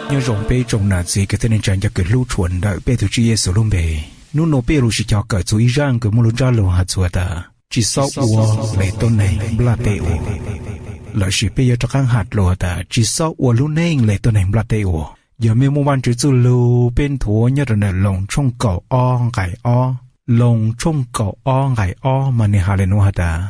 Nyob zoo peb tsoom nam txiv kwv tij neej tsa cov kws hlub tshua ntawm peb tus Tswv Yexus lub npe. Hnub nuav peb yuav lug sim cog kawm txug ib zaaj kws muaj lub ntsab lug has txug tas tsi xob ua le tuab neeg nplaj teb ua, lossis peb yuav rov qaab has dlua tas tsi xob ua lub neej le tuab neeg nplaj teb ua. Yog mej muaj Vaajtswv txuj lug peb nthuav nyob rau ntawm Loos tshooj kaum ob nqai ob, Loos tshooj kaum ob nqai ob mas nwg has le nuav has tas,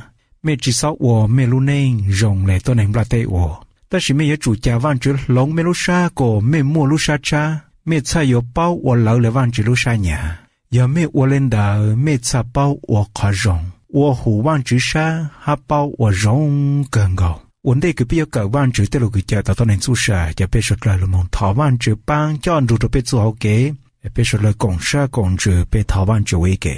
mej tsi xob ua mej lub neej zoo le tuab neeg nplaj teb ua, tab sis mej yuav tsum ca Vaajtswv hloov mej lub sab kuas mej muaj lub sab tshab, mej txhaj yuav paub ua lawv le Vaajtswv lub sab nyam. Yog mej ua le ntawd mej txhaj paub ua qhov zoo, ua hum Vaajtswv sab hab paub ua zoo kawg nkaus. Ua ntej kws peb yuav kawm Vaajtswv tej lug kws cawm tau tuab neeg txuj sa, ca peb suav dlawg lug moog thov Vaajtswv paab coj nrug rau peb txuj hauv kev. Peb suav dlawg koom sab koom ntsws peb thov Vaajtswv ua ib ke.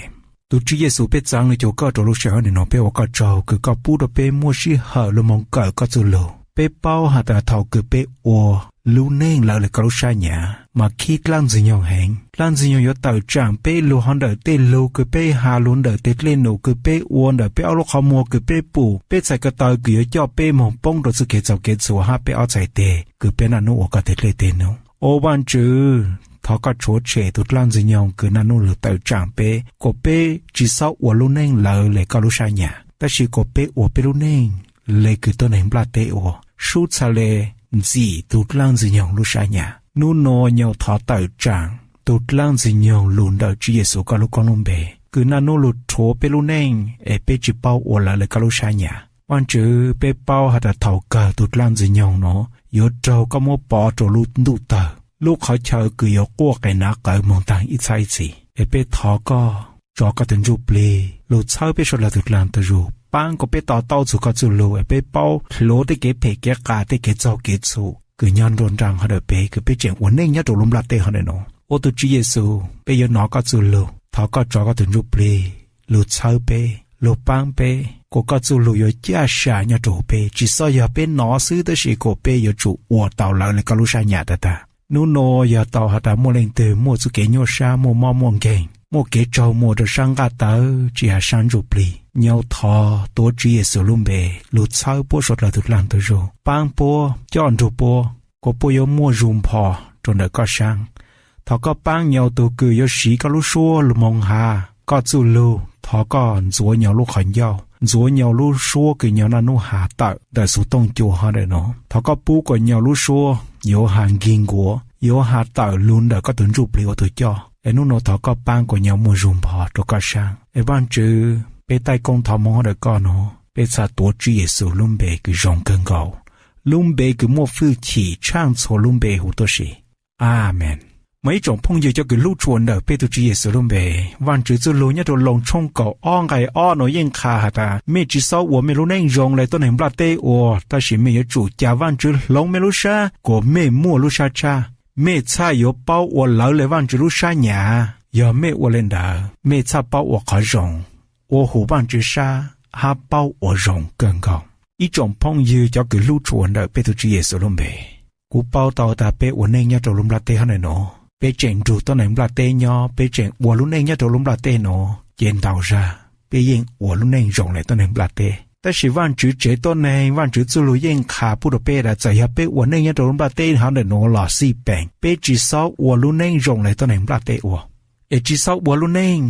Tus Tswv Yexus, peb txaav lug cuag koj rua lub sij hawm nuav, peb ua koj tsaug kws koj pub rua peb muaj sij hawm lug moog kawm koj txuj lug. Peb paub has tas thaus kws peb ua, lub neej lawv le koj lub sab nyam mas khib dlaab ntxwg nyoog heev. Dlaab ntxwg nyoog yuav tawm tsaam peb lug hov ntawm tej lug kws peb has, lug ntawm tej dlej num kws peb ua, ntawm peb ob lub qhov muag kws peb pum, peb txhais ko taw kws yuav coj peb moog poob rua txuj kev txaus kev txhua hab peb ob txhais teg kws peb naj nub ua koj tej dlej tej num. Au Vaajtswv, thov koj tshuav tshem tug dlaab ntxwg nyoog kws naj nub lug tawm tsaam peb kuas peb tsi xob ua lub neej lawv le koj lub sab nyam, tab sis kuas peb ua peb lub neej le kws tuab neeg nplaj teb ua, sub txha le ntxim tug dlaab ntxwg nyoog lub sab nyam. Nub nuav nyau thov tawm tsaam tug dlaab ntxwg nyoog lug ntawm Tswv Yexus koj lub koob lub npe kws naj nub lug rhuav peb lub neej es peb tsi paub ua lawv le koj lub sab nyam. Vaajtswv, peb paub has tas thaus kawg tug dlaab ntxwg nyoog nuav yuav raug koj muab pov rua lub ntuj tawg, lub qhov chaw kws yuav quaj qev nav qawv moog taag ib txhab ib txhis. Es peb thov koj tso koj tug ntsuj plig lug txhawb peb suav dlawg tug dlaag tug zug, paab kuas peb to taub txug koj txuj lug es peb paub hluav tej kev phem kev qas tej kev txaug kev txhum kws nyob nruab nraab hov ntawm peb kws peb tseem ua neej nyob rua lub nplaj teb hov ntawm nuav. Au tug Tswv Yexus, peb yuav nov koj txuj lug, thov koj tso koj tug ntsuj plig lug txhawb peb, lug paab peb kuas koj txuj lug yuav caj sam nyob rua huv peb, tsi xob yog peb nov xwb tab sis kuas peb yuav tsum ua tau lawv le koj lub sab nyam tag tag. Nub nuav yog tau has tas muaj leej twg muaj txuj kev nyuaj sab, muaj mob muaj nkeeg, muaj kev tsaug muag rua saab nqaj tawv tsi has saab ntsuj plig, nyau thov tuav Tswv Yexus lub npe lug txhawb puab suav dlawg tug dlaag tug zug, paab puab, coj nrug puab kuas puab yuav muaj zug npho rua ntawm koj saab. Thov koj paab nyau tug kws yuav siv koj lub suab lug moog has koj txuj lug, thov koj ntxuav nyau lub qhov ncauj, ntxuav nyau lub suab kws nyau naj nub has tawm ntawm xuv tooj cua hov ntawm nuav. Thov koj pub kuas nyau lub suab yuav has nkig nkuav, yuav has tawm lug ntawm koj tug ntsuj plig ua tug coj. Es nub nuav thov koj paab kuas nyau muaj zug npho rua koj saab. Es Vaajtswv, peb taij koob thov moov hov ntawm koj nuav, peb txhaj tuav Tswv Yexus lub npe kws zoo kawg nkaus, lub npe kws muaj fwj chim tshaaj txhua lub npe huv tuab si. Amees. Mas ib tsoom phooj ywg cov kws hlub tshua ntawm peb tug Tswv Yexus lub npe, Vaajtswv txuj lug nyob rua Loos tshooj kaum ob nqai ob nuav yeej qha has tas, mej tsi xob ua mej lub neej zoo le tuab neeg nplaj teb ua, tab sis mej yuav tsum ca Vaajtswv hloov mej lub sab kuas mej muaj lub sab tshab, mej txhaj yuav paub ua lawv le Vaajtswv lub sab nyam. Yog mej ua le ntawd mej txhaj paub ua qhov zoo, ua hum Vaajtswv sab hab paub ua zoo kawg nkaus. Ib tsoom phooj ywg cov kws hlub tshua ntawm peb tug Tswv Yexus lub npe, kuv paub tau tas peb ua neej nyob rau lub nplaj teb hov ntawm nuav, peb tseem nrug tuab neeg nplaj teb nyob, peb tseem ua lub neej nyob rau lub nplaj teb nuav ces ntau zag peb yeej ua lub neej zoo le tuab neeg nplaj teb. Tab sis Vaajtswv tsev tuab neeg, Vaajtswv txuj lug yeej qha pub rua peb tas txawm yog peb ua neej nyob rau lub nplaj teb hov ntawm nuav los xij peem, peb tsi xob ua lub neej zoo le tuab neeg nplaj teb ua. Es tsi xob ua lub neej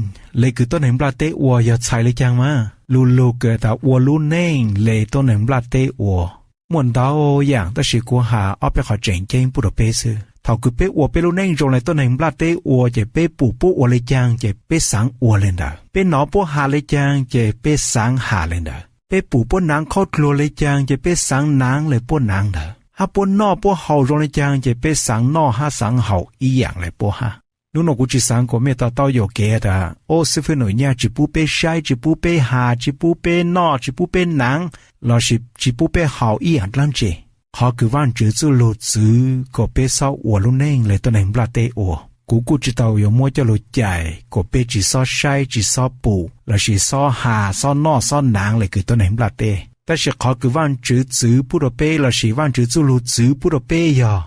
le kws tuab neeg nplaj teb ua yog txhais le caag mas? Lu lug kws tas ua lub neej le tuab neeg nplaj teb ua muaj ntau yaam, tab sis kuv has ob peb qhov tseem ceeb pub rua peb xwb. Thaus kws peb ua peb lub neej zoo le tuab neeg nplaj teb ua ces peb pum puab ua le caag ces peb xaav ua le ntawd, peb nov puab has le caag ces peb xaav has le ntawd, peb pum puab naav khaub dluag le caag ces peb xaav naav le puab naav ntawd, hab puab noj puab haus zoo le caag ces peb xaav noj hab xaav haus ib yaam le puab hab. Nub nuav kuv tsi xaav kuas mej to taub yuam kev tas ub xib fwb Num Nyaj tsi pub peb saib, tsi pub peb has, tsi pub peb noj, tsi pub peb naav, lossis tsi pub peb haus ib yaam dlaab tsi. Qhov kws Vaajtswv txuj lug txwv kuas peb xob ua lub neej le tuab neeg nplaj teb ua, kuv kuj tsi tau yuav muab coj lug cais kuas peb tsi xob saib, tsi xob pum, lossis xob has, xob noj, xob naav le kws tuab neeg nplaj teb. Tab sis qhov kws Vaajtswv txwv pub rua peb lossis Vaajtswv txuj lug txwv pub rua peb yog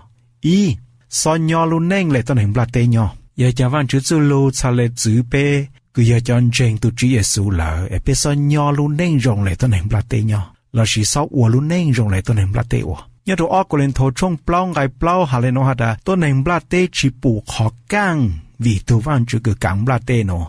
ib, xob nyob lub neej le tuab neeg nplaj teb nyob. Yog caag Vaajtswv txuj lug txhaj le txwv peb kws yog cov ntseeg tug Tswv Yexus lawm es peb xob nyob lub neej zoo le tuab neeg nplaj teb nyob, lossis xob ua lub neej zoo le tuab neeg nplaj teb ua? Nyob rau ob Kauleethaus tshooj plaub nqai plaub has le nuav has tas tuab neeg nplaj teb tsis pum qhov kaaj vim tug Vaajtswv kws kaav nplaj teb nuav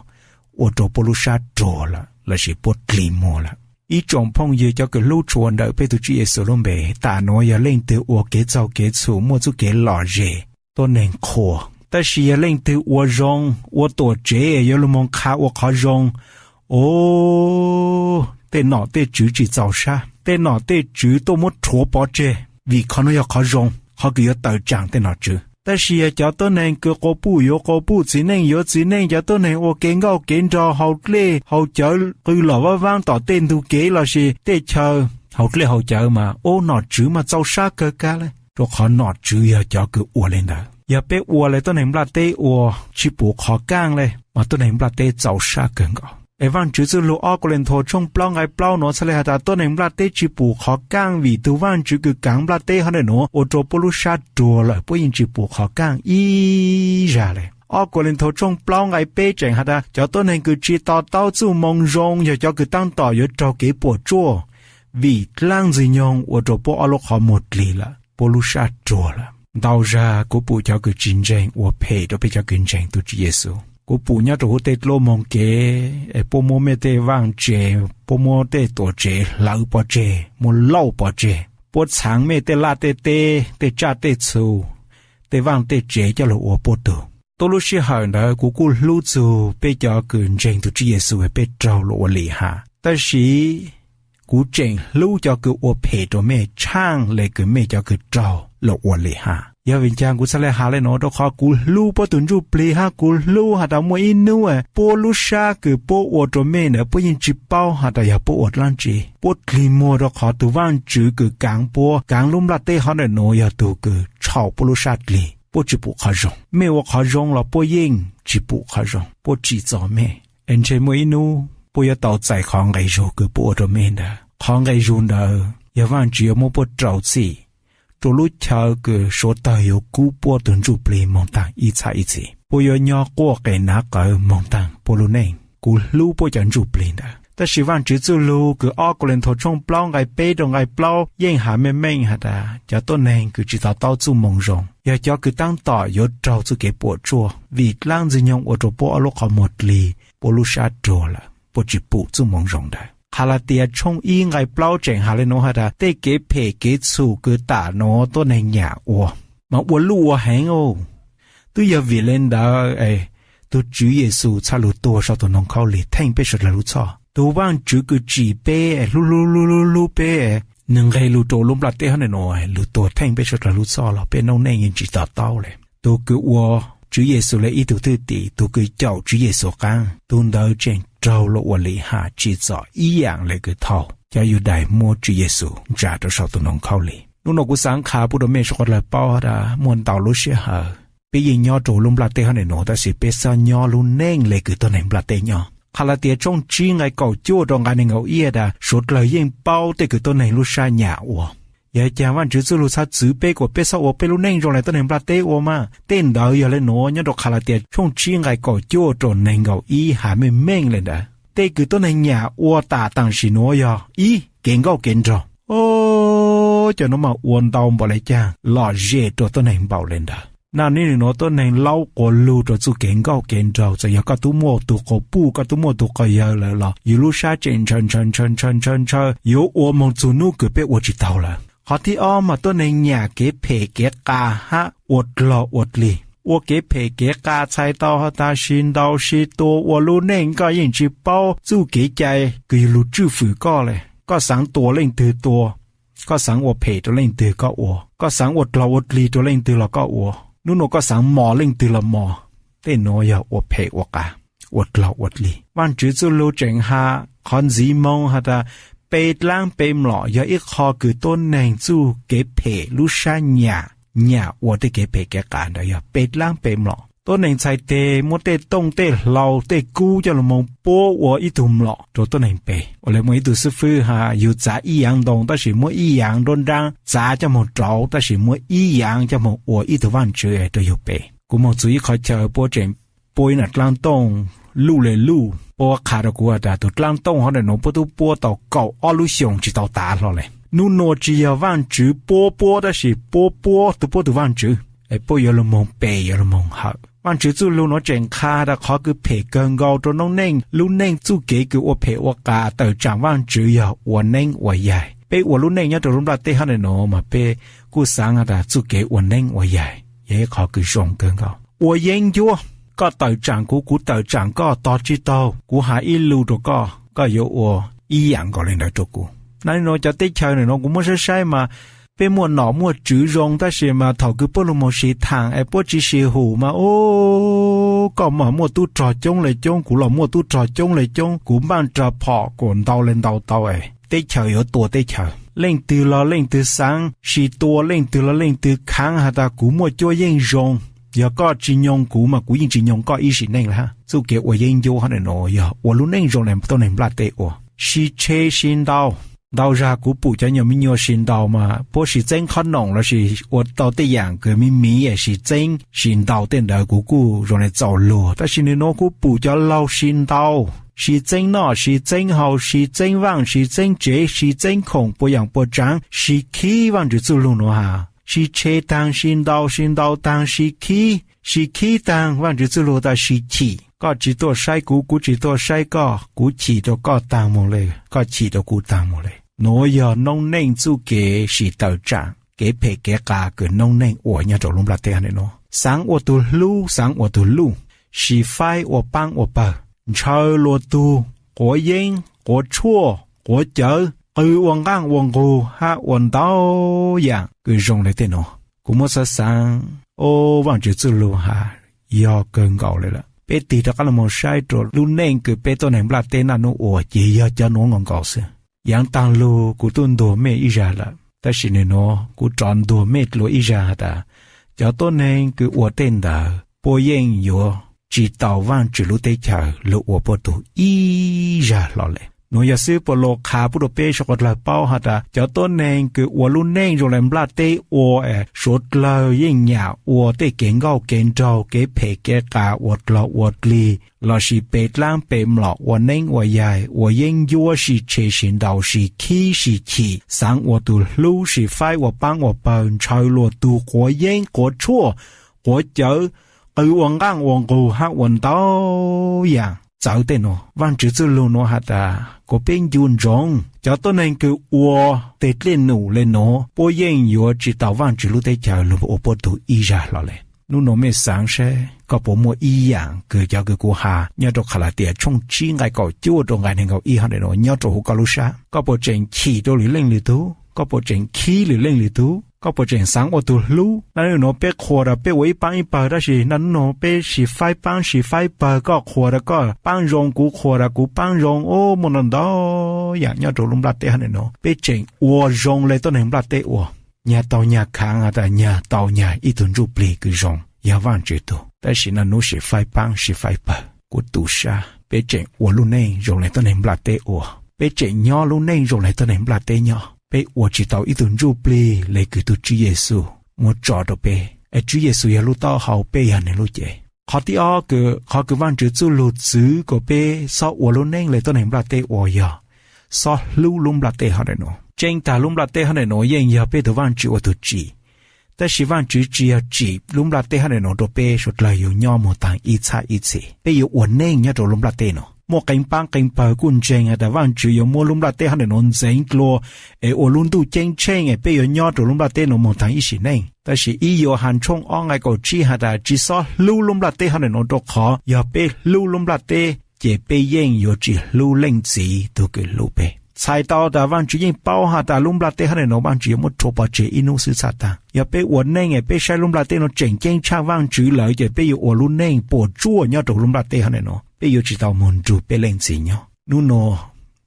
ua rua puab lub sab ruag lawm lossis puab dlig muag lawm. Ib tsoom phooj ywg cov kws hlub tshua ntawm peb tug Tswv Yexus lub npe, tam nuav yog leej twg ua kev txaug kev txhum muaj txuj kev lom zem, tuab neeg qhuas, tab sis yog leej twg ua zoo, ua tuam tsev yuav lug moog qha ua qhov zoo, o, tej nom tej tswv tsis txaus sab, tej nom tej tswv tuaj muab rhuav pov tseg, vim qhov nuav yog qhov zoo, qhov kws yuav tawm tsaam tej nom tswv. Tab sis yog cov tuab neeg kws quas puj yuav quas puj, txiv neej yuav txiv neej, cov tuab neeg ua kev nkauj kev nraug, haus dlej haus cawv qw lom vaab vaab tom tej ntug kev lossis tej chaw, haus dlej haus cawv mas ua nom tswv mas txaus sab kawg kag le, rua qhov nom tswv yog cov kws ua le ntawd. Yog peb ua le tuab neeg nplaj teb ua tsis pum qhov kaaj le mas tuab neeg nplaj teb txaus sab kawg nkaus. Es Vaajtswv txuj lug ob Kauleethaus tshooj plaub nqai plaub nuav txhaj le has tas tuab neeg nplaj teb tsis pum qhov kaaj vim tug Vaajtswv kws kaav nplaj teb hov ntawm nuav ua rua puab lub sab ruag lawm, puab yeej tsis pum qhov kaaj ib zag le. Ob Kauleethaus tshooj plaub nqai peb tseem has tas cov tuab neeg kws tsis to taub txuj moo zoo yog cov kws taab tom yuav raug kev puam tsuaj, vim dlaab ntxwg nyoog ua rua puab ob lub qhov muag dlig lawm, puab lub sab ruag lawm. Ntau zag kuv pum cov kws tsis ntseeg ua phem rua peb cov kws ntseeg tug Tswv Yexus. Kuv pum nyob rua huv tej dluab moog kev es puab muab mej tej vaaj tse, puab muab tej tuam tsev hlawv pov tseg, muab lauj pov tseg, puab txhaav mej tej laj tej teb, tej tsaj tej txhu, tej vaaj tej tsev coj lug ua puab tug. Tuab lub sij hawm ntawd kuv kuj hlub txug peb cov kws ntseeg tug Tswv Yexus peb raug luas ua lim ham, tab sis kuv tseem hlub cov kws ua phem rua mej tshaaj le kws mej cov kws raug luas ua lim ham. Yog vim caag kuv txhaj le has le nuav? Rua qhov kuv hlub puab tug ntsuj plig hab kuv hlub has tas muaj ib nub puab lub sab kws puab ua rua mej ntawd puab yeej tsis paub has tas yog puab ua dlaab tsi. Puab dlig muag rua qhov tug Vaajtswv kws kaav puab, kaav lub nplaj teb hov ntawm nuav yog tug kws tshau puab lub sab dlig, puab tsis pum qhov zoo. Mej ua qhov zoo los puab yeej tsis pum qhov zoo, puab tsim txom mej. Es ntshe muaj ib nub puab yuav tau txais qhov nqe zug kws puab ua rua mej ntawd. Qhov nqe zug ntawd yog Vaajtswv yuav muab puab rau txim rua lub chaw kws suav tawg yuav kub puab tug ntsuj plig moog taag ib txhab ib txhis. Puab yuav nyob quaj qes nav qawv moog taag puab lub neej. Kuv hlub puab cov ntsuj plig ntawd. Tab sis Vaajtswv txuj lug kws ob Kauleethaus tshooj plaub nqai peb rua nqai plaub yeej has meej meej has tas cov tuab neeg kws tsis to taub txuj moo zoo yog cov kws taab tom yuav raug txuj kev puam tsuaj, vim dlaab ntxwg nyoog ua rua puab ob lub qhov muag dlig, puab lub sab ruag lawm, puab tsis pum txuj moo zoo ntawd. Kalatias tshooj ib nqai plaub tseem has le nuav has tas tej kev phem kev txhum kws tam nuav tuab neeg nyam ua mas ua luj ua heev. Twb yog vim le ntawd tug Tswv Yexus txhaj lug tuag sau tug noog khaub lig theej peb suav dlawg lub txhoj. Tug Vaajtswv kws tsim peb, hlub hlub hlub hlub peb, nwg nqeg lug rua lub nplaj teb hov ntawm nuav lug tuag theej peb suav dlawg lub txhoj los peb noob neej yeej tsis to taub le. Tug kws ua Tswv Yexus le ib tug thwj tim, tug kws caum Tswv Yexus qaab, tug ntawd tseem raug luas ua lim ham tsim txom ib yaam le kws thaus cov Yudais muab Tswv Yexus ntsa rua sau tug noog khaub lig. Nub nua kuv xaav qha pub rua mej suav dlawg paub tas muaj ntau lub sij hawm peb yeej nyob rua lub nplaj teb hov ntawm nuav tab sis peb xob nyob lub neej le kws tuab neeg nplaj teb nyob. Kalatias tshooj tsib nqai kaum cuaj rua nqai neeg nkaum ib tas suav dlawg yeej paub tej kws tuab neeg lub sab nyam ua. Yog caag Vaajtswv txuj lug txhaj txwv peb kuas peb xob ua peb lub neej zoo le tuab neeg nplaj teb ua mas. Tej ntawd yog le nuav nyob rua Kalatias tshooj tsib nqai kaum cuaj rua neeg nkaum ib has meej meej le ntawd. Tej kws tuab neeg nyam ua tam taam sim nuav yog ib, kev nkauj kev nraug. O, cov nuav mas ua ntau npaum le caag, lom zem rua tuab neeg npaum le ntawd. Naj nub nua tuab neeg laub quas lug rua txuj kev nkauj kev nraug, txawm yog koj tub muaj tug quas puj, koj tub muaj tug quas yawg lawm los yug lub sab tseem ntshaw ntshaw ntshaw ntshaw ntshaw ntshaw, yuav ua moog txug nub kws peb ua tsis taug lawm. Qhov thib ob mas tuab neeg nyam kev phem kev qas hab ua dlog ua dlig. Ua kev phem kev qas txhais tau has tas sib ntaus sib tua ua lub neej koj yeej tsis paub txuj kev cai kws yug lug tswj fwm koj le. Koj xaav tua leej twg tua, koj xaav ua phem rua leej twg koj ua, koj xaav ua dlog ua dlig rua leej twg los koj ua, nub nua koj xaav mos leej twg los mos. Tej nuav yog ua phem ua qas, ua dlog ua dlig. Vaajtswv txuj lug tseem has qhov ntxiv moo has tas pe dlaab pe mlom yog ib qho kws tuab neeg txuj kev phem lub sab nyam, nyam ua tej kev phem kev qas ntawd yog pe dlaab pe mlom. Tuab neeg txhais teg muab tej tooj tej hlau tej kub coj lug moog puab ua ib tug mlom rua tuab neeg pe. Ua le muaj ib tug xib fwb has yug txav ib yaav ntoo tab sis muab ib yaav nruab nraab txav coj moog rauv tab sis muab ib yaav coj moog ua ib tug vaajtswv rua yug pe. Kuv moog txug ib qhov chaw puab tseem puab ib dlaab tooj luj le luj, puab qha rua kuv tas tug dlaab tooj hov ntawm nuav puab tub puab tau kaum ob lub xyoos tsis tau tav hlo le. Hnub nua tsis yog Vaajtswv puab puab tab sis puab puab tug puab tug Vaajtswv, puab yuav lug moog pem yuav lug moog hawm. Vaajtswv txuj lug nuav tseem qha tas qhov kws phem kawg nkaus rua noob neej, lub neej txuj kev kws ua phem ua qas tawm tsaam Vaajtswv yog ua neeb ua yaig. Peb ua lub neej nyob rua lub nplaj teb hab ntawm nuav mas peb kuj xaav has tas txuj kev ua neeb ua yaig yog ib qhov kws zoo kawg nkaus. Ua yeeb ncuab, koj tawm tsaam kuv, kuv tawm tsaam koj, tog tsis taug, kuv has ib lus rua koj, koj yuav ua ib yaam nkaus le ntawd rua kuv. Nua cov teb chaws ntawm nuav kuv muab saib saib mas peb muaj nom muaj tswv zoo tab sis mas thaum kws puab lug moog sis thaam es puab tsis sim hum mas ub, koj mas muaj tub rog coob le coob, kuv los muaj tub rog coob le coob, kuv npaaj rag phom kuas ntau le ntau tau es teb chaws yuav tua teb chaws. Leej twg los leej twg xaav sis tua, leej twg los leej twg khaav has tas kuv muaj cuab yeej zoo, yog koj tsis nyoo kuv mas kuv yeej tsis nyoo koj ib sim neej le hab. Txuj kev ua yeeb ncuab hab ntawm nuav yog ua lub neej zoo le tuab neeg nplaj teb ua. Sis tshe sis ntaus, ntau zag kuv pum cov nyuas me nyuas sis ntaus mas puab sis txeeb qhob noom lossis ua tau tej yaam kws miv miv es sis txeeb sis ntaus tej ntawd kuv kuj zoo le txaus luag, tab sis nwg nuav kuv pum cov laug sis ntaus, sis txeeb noj sis txeeb haus, sis txeeb vaaj sis txeeb tsev, sis txeeb khoom puas yaam puas tsaav, sis khib Vaajtswv txuj lug nuav has, sis tshe taag sis ntaus, sis ntaus taag sis khib, sis khib taag Vaajtswv txuj lug tas sis chim. Koj tsis tuaj saib kuv, kuv tsis tuaj saib koj, kuv chim rua koj taag moog le, koj chim rua kuv taag moog le. Nuav yog noob neej txuj kev sim tawm tsaam kev phem kev qas kws noob neej ua nyob rua lub nplaj teb hab ntawm nuav. Xaav ua tug hlub, xaav ua tug luj, sis faib ua paab ua pawg, ntshaw luas tug, quav yeeb, quav tshuaj, quav cawv, qw ua nqaaj ua nqug hab ua ntau yaam kws zoo le tej nuav. Kuv muab xaav xaav, o, Vaajtswv txuj lug has yog kawg nkaus le lawm. Peb tig rov qab lug moog saib rua lub neej kws peb tuab neeg nplaj teb naj nub ua ces yog cov nuav nkaus nkaus xwb. Yaav taag lug kuv tub ntuag mej ib zag lawm, tab sis nwg nuav kuv rov ntuag mej dlua ib zag has tas cov tuab neeg kws ua tej ntawd puab yeej yuav tsis tau Vaajtswv lub teb chaws lug ua puab tug ib zag hlo le. Nuav yog xib hwb Paulus qha pub rua peb suav dlawg paub has tas cov tuab neeg kws ua lub neej zoo le nplaj teb ua es suav dlawg yeej nyam ua tej kev nkauj kev nraug, kev phem kev qas, ua dlog ua dlig, lossis pe dlaab pe mlom, ua neeb ua yaig, ua yeeb ncuab, sis tshe sis ntaus, sis khib sis chim, xaav ua tug hlub, sis faib ua paab ua pawg, ntshaw luas tug, quav yeeb quav tshuaj, quav cawv, qw ua nqaaj ua nqug hab ua ntau yaam txawv tej nuav. Vaajtswv txuj lug nuav has tas kom peb ncu ntsoov, cov tuab neeg kws ua tej dlej num le nuav puab yeej yuav tsis tau Vaajtswv lub teb chaws lug ua puab tug ib zag hlo le. Nub nuav mej xaav saib koj puas muaj ib yaam kws cov kws kuv has nyob rua Kalatias tshooj tsib nqai kaum cuaj rua nqai neeg nkaum ib hab ntawm nuav nyob rua huv koj lub sab. Koj puas tseem chim rua lwm leej lwm tug? Koj puas tseem khib lwm leej lwm tug? Koj puas tseem xaav ua tug hlub? Naj nub nuav peb qhuas tas peb ua ib paab ib pawg, tab sis naj nub nuav peb sis faib paab sis faib pawg, koj qhuas tas koj paab zoo, kuv qhuas tas kuv paab zoo, o, muaj ntau ntau yaam nyob rua lub nplaj teb hab ntawm nuav. Peb tseem ua zoo le tuab neeg nplaj teb ua, nyag tau nyag khaav has tas nyag tau nyag ib tug ntsuj plig kws zoo yog Vaajtswv tug, tab sis naj nub sis faib paab sis faib pawg. Kuv tu sab, peb tseem ua lub neej zoo le tuab neeg nplaj teb ua, peb tseem nyob lub neej zoo le tuab neeg nplaj teb nyob, peb ua tsis tau ib tug ntsuj plig le kws tug Tswv Yexus muab tso rua peb, es Tswv Yexus yog lub taub hau, peb yog nwg lub cev. Qhov thib ob kws, qhov kws Vaajtswv txuj lug txwv kom peb xob ua lub neej le tuab neeg nplaj teb ua yog xob hlub lub nplaj teb hab ntawm nuav. Tseeb tag lub nplaj teb hab ntawm nuav yeej yog peb tug Vaajtswv ua tug tsim, tab sis Vaajtswv tsis yog tsim lub nplaj teb hab ntawm nuav rua peb suav dlawg yuav nyob moog taag ib txhab ib txhis. Peb yuav ua neej nyob rua lub nplaj teb nuav. Muaj qee paab qee pawg kuj ntseeg has tas Vaajtswv yuav muab lub nplaj teb hab ntawm nuav ntxeev dlua es ua lub ntuj ceeb tsheej es peb yuav nyob rua lub nplaj teb nuav moog taag ib sim neej. Tab sis ib Yauhas tshooj ob nqai kaum tsib has tas tsis xob hlub lub nplaj teb hab ntawm nuav, rua qhov yog peb hlub lub nplaj teb ces peb yeej yuav tsis hlub Leej Txiv tug kws hlub peb. Txhais tau tas Vaajtswv yeej paub has tas lub nplaj teb hab ntawm nuav Vaajtswv yuav muab rhuav pov tseg ib nub xwb txhaj taag. Yog peb ua neej es peb saib lub nplaj teb nuav tseem ceeb tshaj Vaajtswv lawm ces peb yuav ua lub neej puas tsuaj nyob rua lub nplaj teb hab ntawm nuav, peb yuav tsis tau moog nrug peb Leej Txiv nyob. Nub nuav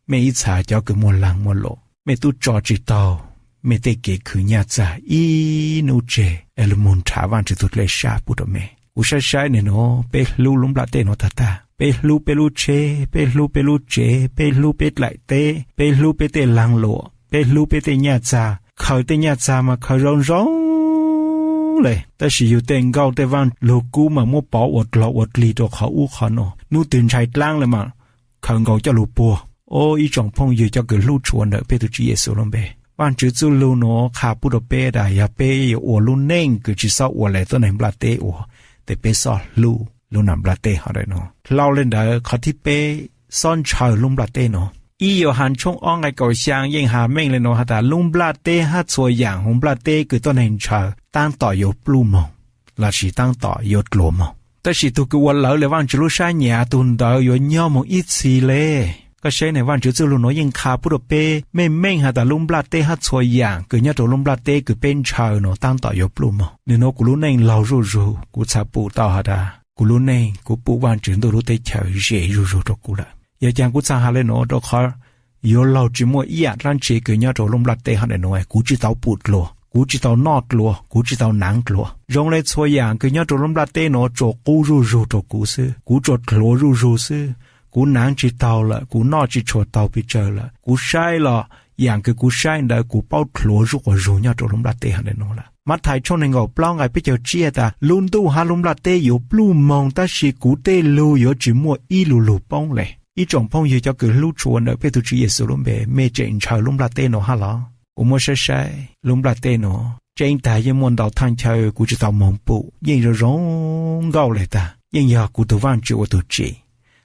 mej ib txha cov kws muaj laag muaj lum, mej tub tso tsis taug mej tej kev khwv nyaj txag ib nub tseg es lug moog nrhav Vaajtswv tug dlej sab pub rua mej. Kuv saib saib nwg nuav, peb hlub lub nplaj teb nuav tag tag, peb hlub peb lub tsheb, peb hlub peb lub tsev, peb hlub peb dlaim teb, peb hlub peb tej laag luam, peb hlub peb tej nyaj txag, khaws tej nyaj txag mas khaws zoo zoo le, tab sis yug tej nkauj tej vaaj lug kub mas muab pov ua dlog ua dlig rua qhov ub qhov nuav, nub twg ntshai dlaab le mas khaws nkaus coj lug puag. O, ib tsoom phooj ywg cov kws hlub tshua ntawm peb tug Tswv Yexus lub npe, Vaajtswv txuj lug nuav qha pub rua peb tas yog peb yuav ua lub neej kws tsi xob ua le tuab neeg nplaj teb ua, tes peb xob hlub lub nam nplaj teb hov ntawm nuav. Dlhau le ntawd, qhov thib peb, xob ntshaw lub nplaj teb nuav. Ib Yauhas tshooj ob nqai kaum xyaa yeej has meej le nuav has tas lub nplaj teb hab txhua yaam huv nplaj teb kws tuab neeg ntshaw taab tom yuav pluj moog lossis taab tom yuav dluas moog. Tab sis tug kws ua lawv le Vaajtswv lub sab nyam, tug ntawd yuav nyob moog ib txhis le. Koj saib ne, Vaajtswv txuj lug nuav yeej qha pub rua peb meej meej has tas lub nplaj teb hab txhua yaam kws nyob rua lub nplaj teb kws peb ntshaw nuav taab tom yuav pluj moog. Nwg nuav kuv lub neej laug zuj zug, kuv txhaj pum tau has tas kuv lub neej, kuv pum Vaajtswv ntuj lub teb chaws ze zuj zug rua kuv lawm. Yog caag kuv txhaj has le nuav? Rua qhov yuav laug tsi muaj ib yaam dlaab tsi kws nyob rua lub nplaj teb hov ntawm nuav kuv tsi tau pum dlua, kuv tsi tau noj dlua, kuv tsi tau naav dlua. Zoo le txhua yaam kws nyob rua lub nplaj teb nuav tsuas qub zuj zug rua kuv xwb, kuv tsuas dlhuav zuj zug xwb. Kuv naav tsi taug lawm, kuv noj tsi tshua taug pes tsawg lawm, kuv saib los yaam kws kuv saib ntawd kuv paub dlhuav zuj quas zug nyob rua lub nplaj teb hov ntawm nuav lawm. Mathais tshooj neeg nkaum plaub nqai peb caug tsib tas lub ntuj hab lub nplaj teb yuav pluj moog tab sis kuv tej lug yuav tsi muaj ib lu lug poob le. Ib tsoom phooj ywg cov kws hlub tshua ntawm peb tug Tswv Yexus lub npe, mej tseem ntshaw lub nplaj teb nuav hab los? Kuv muab saib saib lub nplaj teb nuav tseeb tag yeej muaj ntau thaaj chaw kuv tsi tau moog pum, yeej zoo zoo nkauj le tag, yeej yog kuv tug Vaajtswv ua tug tsim.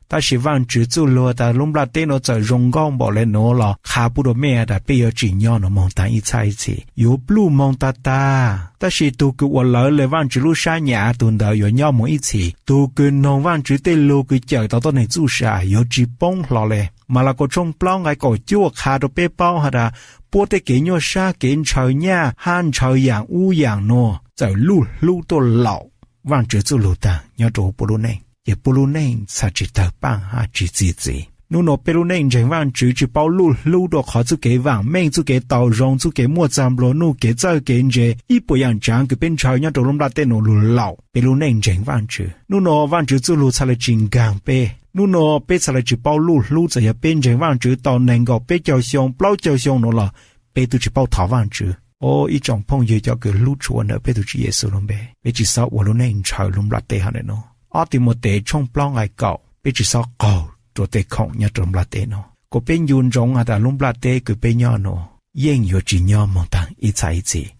Tab sis Vaajtswv txuj lug tas lub nplaj teb nuav txawm zoo nkauj npaum le nuav los qha pub rua mej tas peb yuav tsi nyob nuav moog taag ib txhab ib txhis, yuav pluj moog tag tag. Tab sis tug kws ua lawv le Vaajtswv lub sab nyam, tug ntawd yuav nyob moog ib txhis. Tug kws noog Vaajtswv tej lug kws cawm tau tuab neeg txuj sa yuav tsi poob hlo le. Malakaus tshooj plaub nqai kaum cuaj qha rua peb paub has tas puab tej kev nyuaj sab, kev ntshaw nyaj hab ntshaw yaam ub yaam nuav txawm luj hlub tuaj laum Vaajtswv txuj lug taag nyob rua puab lub neej, ces puab lub neej txhaj tsi tawg paaj hab tsi txi txiv. Nub nuav peb lub neej ntseeg Vaajtswv tsi paub luj hlub rua qhov txuj kev vaam meej, txuj kev tau zoo, txuj kev muaj txag nplua nuj, kev txawj kev ntse, ib puas yaam tsaav kws peb ntshaw nyob rua lub nplaj teb nuav lug laum peb lub neej ntseeg Vaajtswv. Nub nuav Vaajtswv txuj lug txhaj le tsi nkaag peb. Nub nuav peb txhaj le tsi paub luj hlub, txawm yog peb ntseeg Vaajtswv tau neeg nkaum peb caug xyoo, plaub caug xyoo nuav los peb tub tsi paub thov Vaajtswv. O, ib tsoom phooj ywg cov kws hlub tshua ntawm peb tug Tswv Yexus lub npe, peb tsi xob ua lub neej ntshaw lub nplaj teb hov ntawm nuav. Ob Timautes tshooj plaub nqai kaum, peb tsi xob qaug rua tej khoom nyob rua lub nplaj teb nuav. Kuas peb ncu ntsoov has tas lub nplaj teb kws peb nyob nuav yeej yuav tsi nyob moog taag ib txhab ib txhis,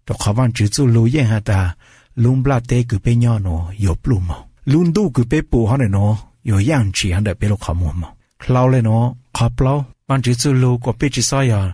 rua qhov Vaajtswv txuj lug yeej has tas lub nplaj teb kws peb nyob nuav yuav pluj moog. Lub ntuj kws peb pum hov ntawm nuav yuav yaaj ntshis hov ntawm peb lub qhov muag moog. Dlhau le nuav, qhov plaub, Vaajtswv txuj lug kuas peb tsi xob yog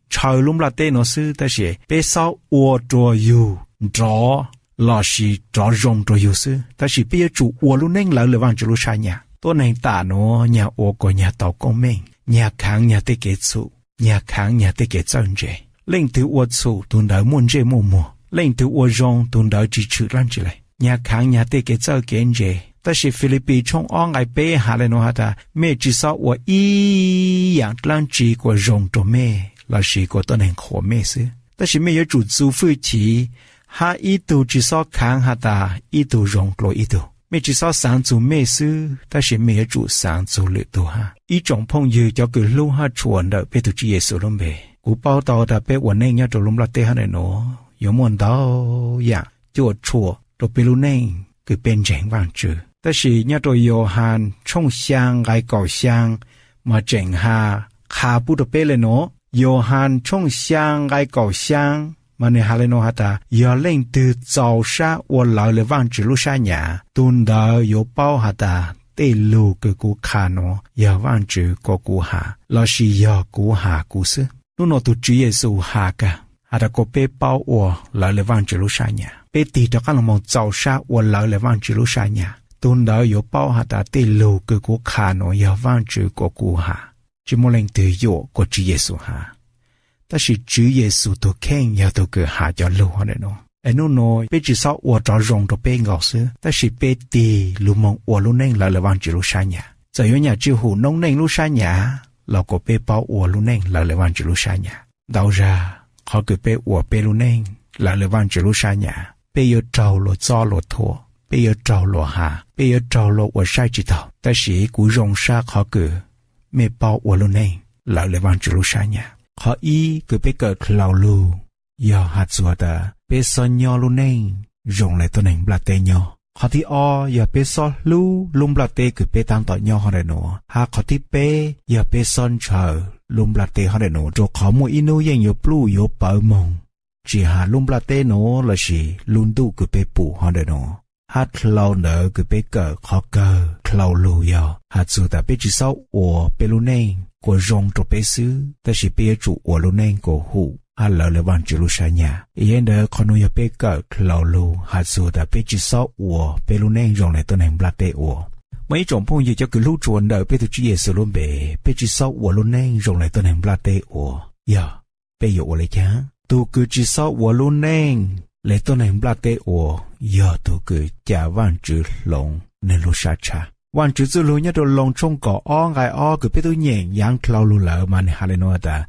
ntshaw lub nplaj teb nuav xwb, tab sis peb xob ua rua yug nrov lossis rov zoo rua yug xwb, tab sis peb yuav tsum ua lub neej lawv le Vaajtswv lub sab nyam. Tuab neeg tam nuav nyag ua kuas nyag tau koob meej, nyag khaav nyag tej kev txhum, nyag khaav nyag tej kev txawj ntse. Leej twg ua txhum, tug ntawd muaj ntsej muaj muag. Leej twg ua zoo, tug ntawd tsi tshwm dlaab tsi le. Nyag khaav nyag tej kev txawj kev ntse. Tab sis Filipis tshooj ob nqai peb has le nuav has tas mej tsi xob ua ib yaam dlaab tsi kuas zoo rua mej lossis kuas tuab neeg qhuas mej xwb, tab sis mej yuav tsum txu fwj chim, hab ib tug tsi xob khaav has tas ib tug zoo dlua ib tug. Mej tsi xob xaav txug mej xwb, tab sis mej yuav tsum xaav txug lwm tug hab. Ib tsoom phooj ywg cov kws hlub hab tshua ntawm peb tug Tswv Yexus lub npe, kuv paub tau tas peb ua neej nyob rua lub nplaj teb hov ntawm nuav yuav muaj ntau yaam cuam tshuam rua peb lub neej kws peb ntseeg Vaajtswv. Tab sis nyob rua Yauhas tshooj xyaa nqai kaum xyaa mas tseem has, qha pub rua peb le nuav. Yauhas tshooj xyaa nqai kaum xyaa mas nwg has le nuav has tas yog leej twg txaus sab ua lawv le Vaajtswv lub sab nyam, tug ntawd yuav paub has tas tej lug kws kuv qha nuav yog Vaajtswv kuas kuv has lossis yog kuv has kuv xwb. Nub nuav tug Tswv Yexus has kag has tas kuas peb paub ua lawv le Vaajtswv lub sab nyam, peb tig rov qaab lug moog txaus sab ua lawv le Vaajtswv lub sab nyam, tug ntawd yuav paub has tas tej lug kws kuv qha nuav yog Vaajtswv kuas kuv has. Tsi muaj leej twg yuam kuas Tswv Yexus has, tab sis Tswv Yexus tug kheej yog tug kws has cov lug hov ntawm nuav. Es nub nuav peb tsi xob ua rov zoo rua peb nkaus xwb, tab sis peb tig lug moog ua lub neej lawv le Vaajtswv lub sab nyam. Txawm yuav nyam tsi hum noob neej lub sab nyam los kuas peb paub ua lub neej lawv le Vaajtswv lub sab nyam. Ntau zag qhov kws peb ua peb lub neej lawv le Vaajtswv lub sab nyam, peb yuav raug luag txob luag thuam, peb yuav raug luag has, peb yuav raug luag ua saib tsi taug. Tab sis kuv zoo sab qhov kws mej paub ua lub neej lawv le Vaajtswv lub sab nyam. Qhov ib kws peb kawm dlhau lug yog has txug tas peb xob nyob lub neej zoo le tuab neeg nplaj teb nyob. Qhov thib ob yog peb xob hlub lub nplaj teb kws peb taab tom nyob hov ntawm nuav, hab qhov thib peb yog peb xob ntshaw lub nplaj teb hov ntawm nuav, rua qhov muaj ib nub yeej yuav pluj yuav pawv moog, tsi has lub nplaj teb nuav lossis lub ntuj kws peb pum hov ntawm nuav. Hab dlhau ntawd kws peb kawm qhov kawg dlhau lug yog has txug tas peb tsi xob ua peb lub neej kuas zoo rua peb xwb, tab sis peb yuav tsum ua lub neej kuas hum hab lawv le Vaajtswv lub sab nyas. Yog li ntawd qhov nuav yog peb kawm dlhau lug has txug tas peb tsi xob ua peb lub neej zoo le tuab neeg nplaj teb ua. Muaj ib tsoom phooj ywg cov kws hlub tshua ntawm peb tug Tswv Yexus lub npe, peb tsi xob ua lub neej zoo le tuab neeg nplaj teb ua, yog peb yuav ua le caag? Tug kws tsi xob ua lub neej le tuab neeg nplaj teb ua yog tug kws ca Vaajtswv hloov nwg lub sab tshab. Vaajtswv txuj lug nyob rua Loos tshooj kaum ob nqai ob kws peb tub nyeem yaav dlhau lug lawm mas nwg has le nuav tas,